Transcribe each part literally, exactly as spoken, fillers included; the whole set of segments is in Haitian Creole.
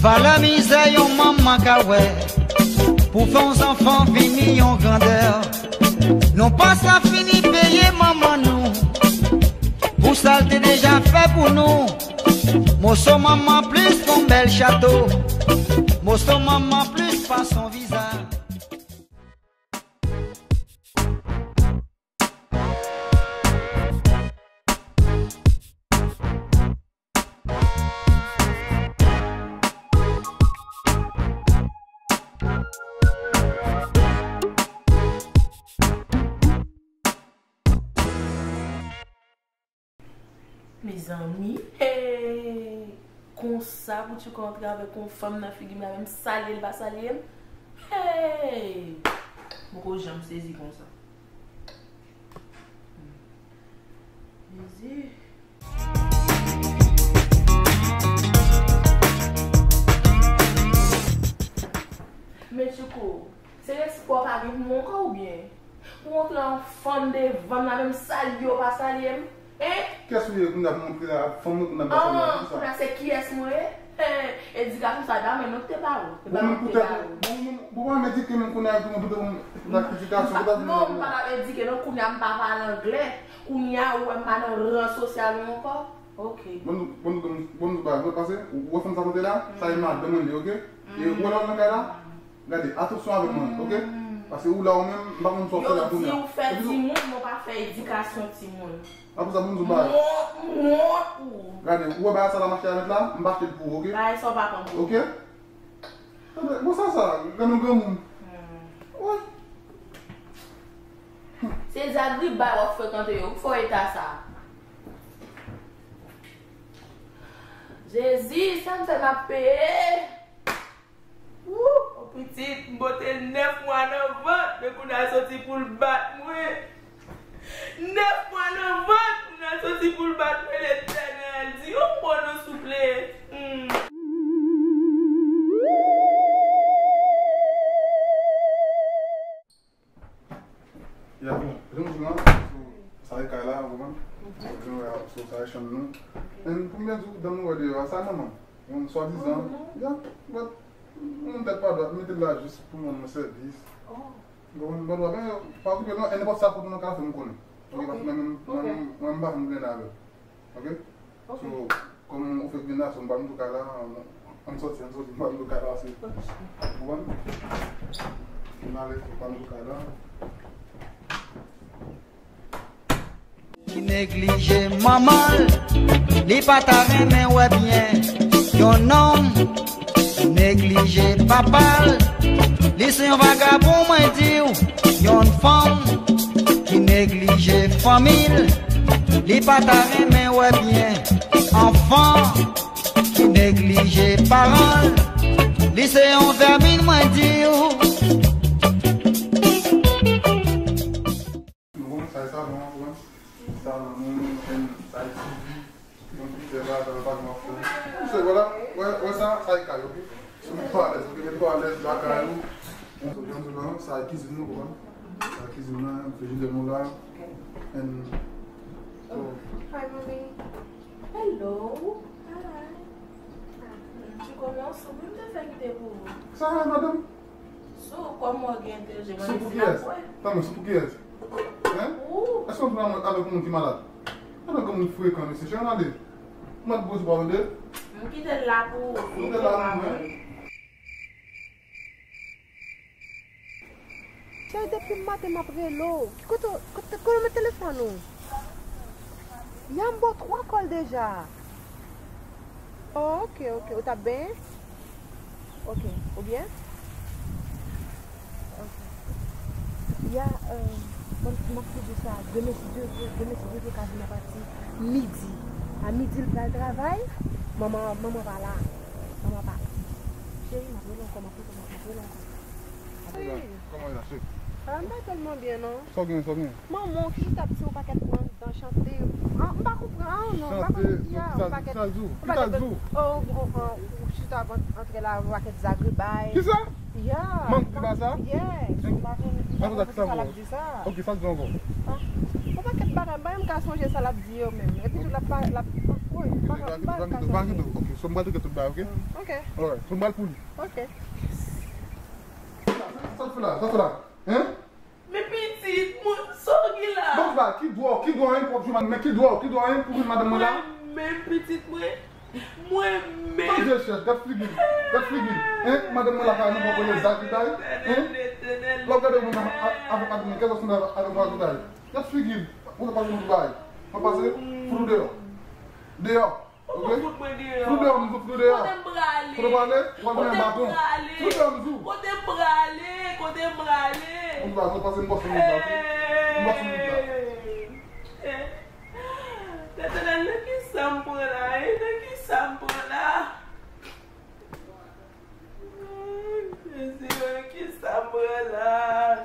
Valè mizè yon manman ka wè pou fè yon zanfan vini yon grandè. Nou pa sa fini peye manman nou pou sa l te deja fè pou nou. Moso manman plis k yon bèl chato. Moso manman plis pase yon viza. Mezanmi, hey! Konsa pou tchouka antre avèk yon fanm nan figi m la, menm salye l pa salye m. Hey! M poko janm sezi konsa. Jezi. Men Tchouko, se respè w pa gen pou mwen ankò oubyen? Pou w antre yon fanm devan m la, menm salye w pa salye m? Hein? Kiyès ou ye kounye a pou m antre la ak fanm mwen kounye a m pa salye w? Ah, kounye a se kiyès mwen ye? Hein, edikasyon sa damay non kite ba ou. Bon, men poutèt ou, bon, men, bon, pa menm edike menm kounye a tou, men poutèt ou, nan edikasyon, poutèt ou. Non, m pa t ap edike non, kounye a m pa pale anglè. Kounye a ou wè m pa nan ran sosyal ou ankò. Ok. Bon, nou, bon, nou, bon, nou, ba, nou pase, ou, ou wè fanm sa monte la, sa e madanm mwen li, ok? E ou wè lè w nan kay la, gade, atansyon avèk mwen, ok? Paske ou la ou menm, m pa konn sa w fè la kounye a. Yo di ou fè timoun, men w pa fè edikasyon timoun. Apre sa, bon, nou ba. M wont, m wont pou ou. Gade, ou wè bagay sa la m achte avèk la, m pa achte l pou ou, ok? Bagay sa w pa pran pou ou. Ok? Bon, sa, sa, gade yon granmoun. Woy. Se zagribay w ap frekante yo, ki fè w eta sa. Jezi, sa m fè m ap peye. Wou, pitit, m pote l nèf mwa nan vant, men kounye a l soti pou l bat mwen. Nèf mwa nan vant, kounye a l soti pou l bat mwen, Letènèl, di yon mo non souple. Hmm. Ya, bon, jan m di w lan, so, sa e kay la, ou konprann? So, jan w wè, so, sa e chanm nou. And pou m byen di w, dan nou wè deyò a, sa e manman m. Yon swadizan, ya, but, yon tèt pa dwat, m mete l la jis pou rann mwen sèvis. Ou konprann? But, w ap pa okipe l non, e nenpòt sa kote nou ka fè m konnen. Ok, paske mwen menm, mwen menm, mwen menm m pa konn grenn avè l. Ok? Ok. So, kòm ou fèk vin la, so m pa m tou kay la, ann sòti, ann sòti, m pa m tou kay la, se, ou konprann? M ale, m pa m tou kay la. Ki neglije manman l, li pa ta renmen wè byen yon nonm ki neglije papa l, li se yon vagabon, mwen di w, yon fanm ki neglije fanmi l, li pa ta renmen wè byen anfan ki neglije paran l, li se yon vèmin, mwen di w. Nou konn sa e savon an, ou konn? Savon nou, nou konn sa e ti vi. Yon ti fè bagay, sa pa gen w ap fè. Ou se, vwala, wè, wè sa, sa e kay, ok? Sou mèt pa alèz, ok? Mèt pa alèz lakay ou. Bon, so, jan nou la, sa e kizin nou, ou konprann? Sa e kizin nan, frijidè nou la. And, so. Hi, mommy. Hello. Hi. Ah, hmm, ti kòman sou, pou m te fè kite pou ou. Sa va, madanm? Sou, kòman w gen entèlijans, sou pou kiyès? Tanmen, sou pou kiyès? Hein? Èske w pran avèk yon moun ki malad? Antanke moun frekan, mesye, jan gade. Mwen t bozo pa vende. M kite l la pou ou. Ou te la pou mwen. Cheri, depi maten m ap rele w. Ki kote, kote, kote w met telefòn ou? Ya m ba w twa kòl deja. Oh, ok, ok. Ou t ap benyen? Ok. Ou byen? Ok. Ya, euh, mwen, m ap di w sa, demen si Dye vle, demen si Dye vle, ka vin apati midi. A midi, l pral travay, manman, manman pa la. Manman pa la. Cheri, m ap rele w ankò, m ap rele w ankò, m ap rele w ankò. Wi. Kòman w ye la, cheri? Ah, m pa tèlman byen, non. Sa w gen, sa w gen? Manman w ki chita ap di yon pakèt pran dan chante. Ah, m pa konprann, ah, non, m pa konn ki a, yon pakèt, yon pakèt, oh, oh, oh, ou chita ap antre la, yon pakèt zagribay. Kisa? Yeah. Manman ki di sa? Yes. Yon pakèt, yon pakèt sa l ap di sa. Ok, sa l di ankò? Ah, yon pakèt bagay, m pa menm ka sonje sa l ap di yo menm. Epi tou, l ap pa, l ap Ok, so m pral regle tout bagay, ok? Ok. Alright, so m pral pou li. Ok. Sa w fè la? Sa w fè la? Hein? Men pitit mwen, sa w gen la? Bon, ba, ki dwa w, ki dwa w, hein, pou w jwenn, men ki dwa w, ki dwa w, hein, pou jwenn madanm mwen la? Mwen menm pitit mwen, mwen menm. Tande chèch, gad figi l, gad figi l. Hein, madanm mwen la kay nan pran premye zak li kay. Hein? Lè w gade mwen avèk madanm mwen, kèlkeswa sou avèk mwen avèk kay. Gad figi l, ou pa jwenn bagay. Mwen pase, fout ou deyò. Deyò. Ou fout mwen deyò. Fout deyò, m di w fout deyò. Kote m prale? Kote w prale? W ap jwenn baton. Fout deyò, m di w. Kote m prale? Kote m prale? Bon, ba, nou pase m bòs nou la, ok? M bòs nou la. Letènèl, nan ki sa m pran la, eh? Nan ki sa m pran la? Jezi, nan ki sa m pran la?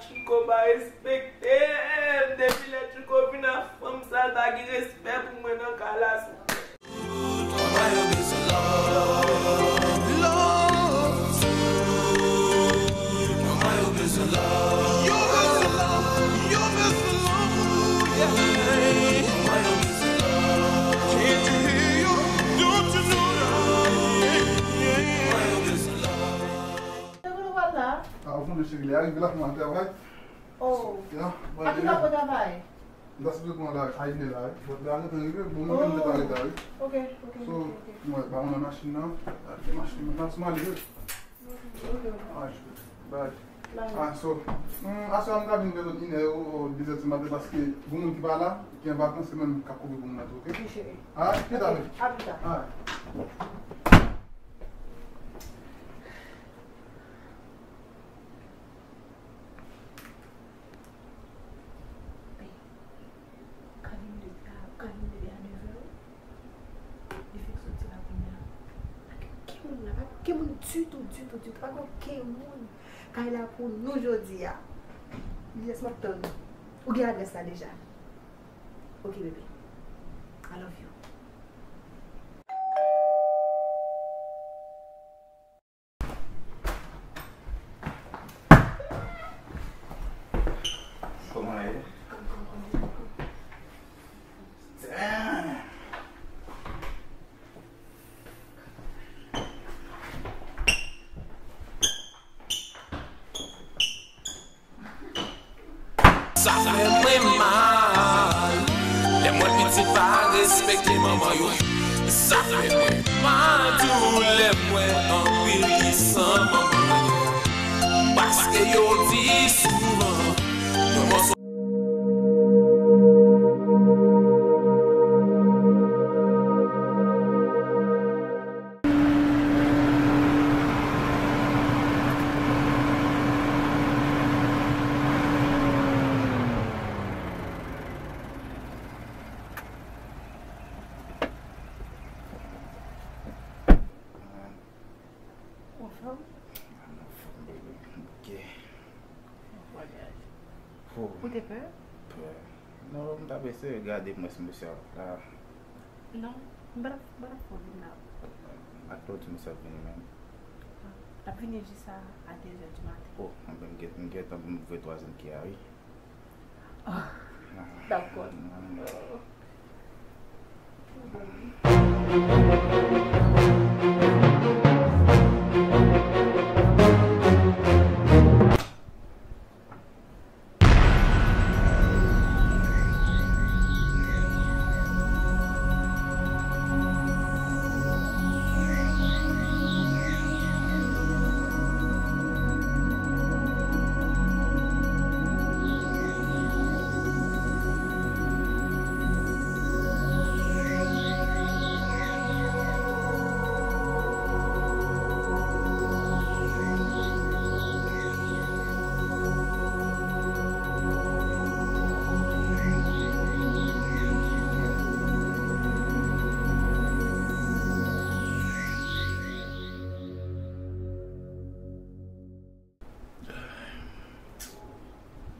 Tchouko pa respekte m. Depi lè Tchouko vin ak fanm sa, l pa gen respè pou mwen nan kay la. Ah, ou konnen cheri, lè arive la, fè m al travay. Oh. Ya, a ki lè w travay? M ta sipoze pran la, a inè la, wi. But la, gentan rive, bon, mwen menm gentan reta, wi. Ok, ok, ok, ok. So, mwen, ba mwen nan machin nan, machin nan, nan sou mwen rive. Ok, ok. Ah, je, bad. Bad. Ah, so, hmm, aswè a m ka vin bezwen inè ou, ou dezè di maten, paske gon moun ki pa la, ki an vakans, se mwen menm k ap kouvri pou moun nan tou, ok? Ok, cheri. Ah, pita, ok, bad. A pita. Ah. Kalin depi a, Kalin depi a nèv è, wi. Li fèk soti la kounye a. Pa gen okenn moun la, pa gen okenn moun ditou, ditou, ditou. Pa gen okenn moun. Kay la pou nou jodi a. Yes, m ap tann ou. Ou gen adrès la deja. Ok, bebe. I love you. Kòman ye? Damn! Sa fè mwen mal lè m wè pitit pa respekte manman yo. Sa fè mwen mal tou lè m wè anpil ki san manman yo. Paske yo di souvan, yon mòso Ou anfòm? Anfòm, bebe. Ok. Bon vwayaj. Ou te pè? Pè. Non, m t ap eseye gade mwen si misye ap la. Non, m pa t ap, m pa t ap fè w vin la. Ak lòt jou misye ap vini menm. Ah, l ap vini jis a, a de zè di maten. Oh, m gen, m gentan pou m voye twazyèm kè a, wi. Ah, dakò.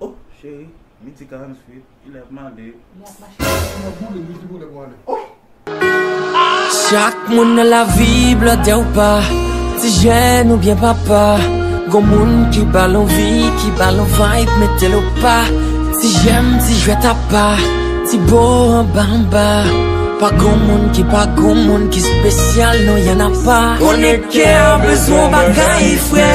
Oh, cheri, midi karanntuit, kilè pou m ale? Lè ap mache, mwen boule, midi boule pou ale. Oh! Chak moun nan lavi, blòdè ou pa, ti jèn oubyen papa. Gon moun ki ba l anvi, ki ba l vibe, mete l o pa. Ti jèm, ti jwèt apa, ti bo anba anba. Pa gon moun ki, pa gon moun ki espesyal, non, y en a pas. Konnen kè a bezwen bagay, frè.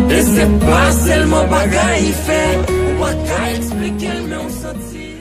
E se pa sèlman bagay fè. Ou pa ka eksplike l, men ou santi.